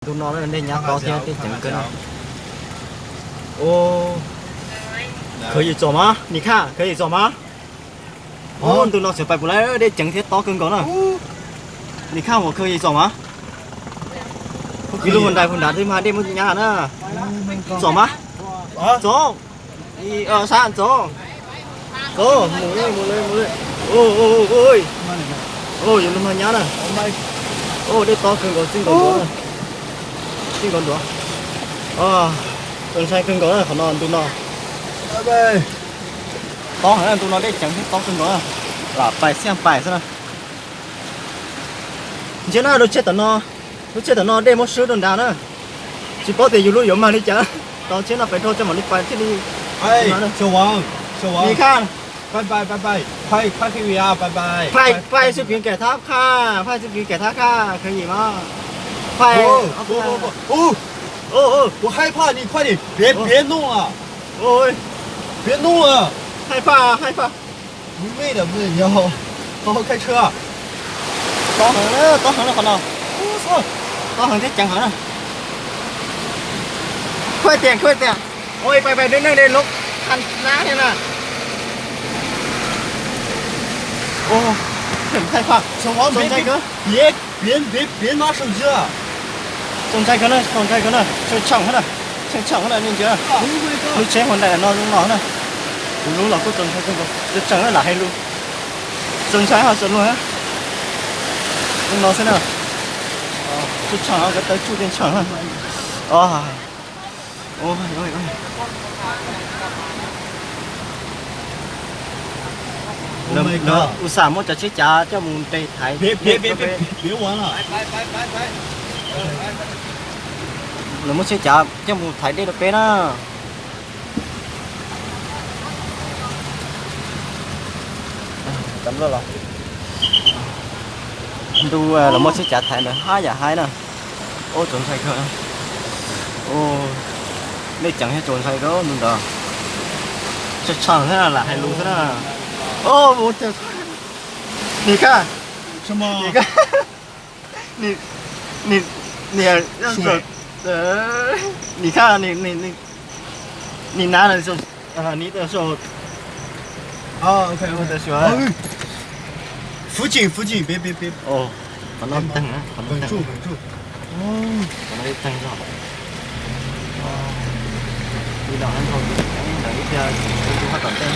Ntu no dej nyab tob thiab dej ceev kawg no. Khaws yim txom mas, nim khaj khaws yim txom mas. Ntu no xyov pais puas lawm, dej ceev thiab tob kawg nkaus na. Nim khaj mus khaws yim txom mas. Ib lub hauv nrais hauv nrad twb mas dej muab nyab na. Txom mas. Txom. Ib, ob, sab, txom. Txom, mus, mus, mus. Yuav lub hauv nyab na. Dej tob kawg nkaus, txij nkaus ntuav na. Txij nkaus ntuav. Txaus ntshai kawg nkaus na qhov no ntu no. Tob heev na, ntu no dej ceev thiab tob kawg nkaus na. Lam pais xiaj pais xwb na. Ntsia na, lub tsheb tom no, lub tsheb tom no dej muab swb rau nrad na. Tsis paub tias yus lub yuav mag li cas. Tos tsheb no pais dhau tso mam li pais thiaj li. 小王，小王，你看，拜拜拜拜，快快回家，拜拜。 Phais, phais xwb kwv kais thab khaj, phais xwb kwv kais thab khaj, khaws yim mas. Phais. 不不不，哦，我害怕，你快点，别别弄了，别弄了。 Hais phaj, hais phaj. 不会的，不会的，你要好好开车啊。 Tob heev, tob heev qhov no. Tob heev thiab ceev heev na. Khuj tias, khuj tias. Ua pais pais deb neeg deb lub qha nab thiab na. Hais phaj, txaus ntshai kawg. 别别别别拿手机了。 Txaus ntshai kawg na, txaus ntshai kawg na, tshee tsheem na, tshee tsheem na nej ntsia. Lub tsheb hauv nraim no zoo no na. Kuv lub los kuj txaus ntshai kawg nkaus, tshee tsheem na lam hais lus. Txaus ntshai ho txaus luag na. Zoo no xwb na. Tshee tsheem, ko taw tsuj tshee tsheem na. Lawv ua xam muab cov tsheb cav coj mus nres thaiv dej rau peb. Lawv muab tsheb cav coj mus thaiv dej rau peb na. Ntu lawv muab tsheb cav thaiv ntawd hab yam haib na. Ub, txaus ntshai kawg. Dej ceev thiab txaus ntshai kawg ntu ntawd. Tshee tsheem xwb na, lam hais lus xwb na. Ub, nim khaj, nim khaj, nim, nim, nim khaj, nim, nim nav, nim, Qhov no teeg, qhov no teeg, qhov no teeg zog. Li no hab nkaug, ntawd ib pliag kuv hab tom ntej.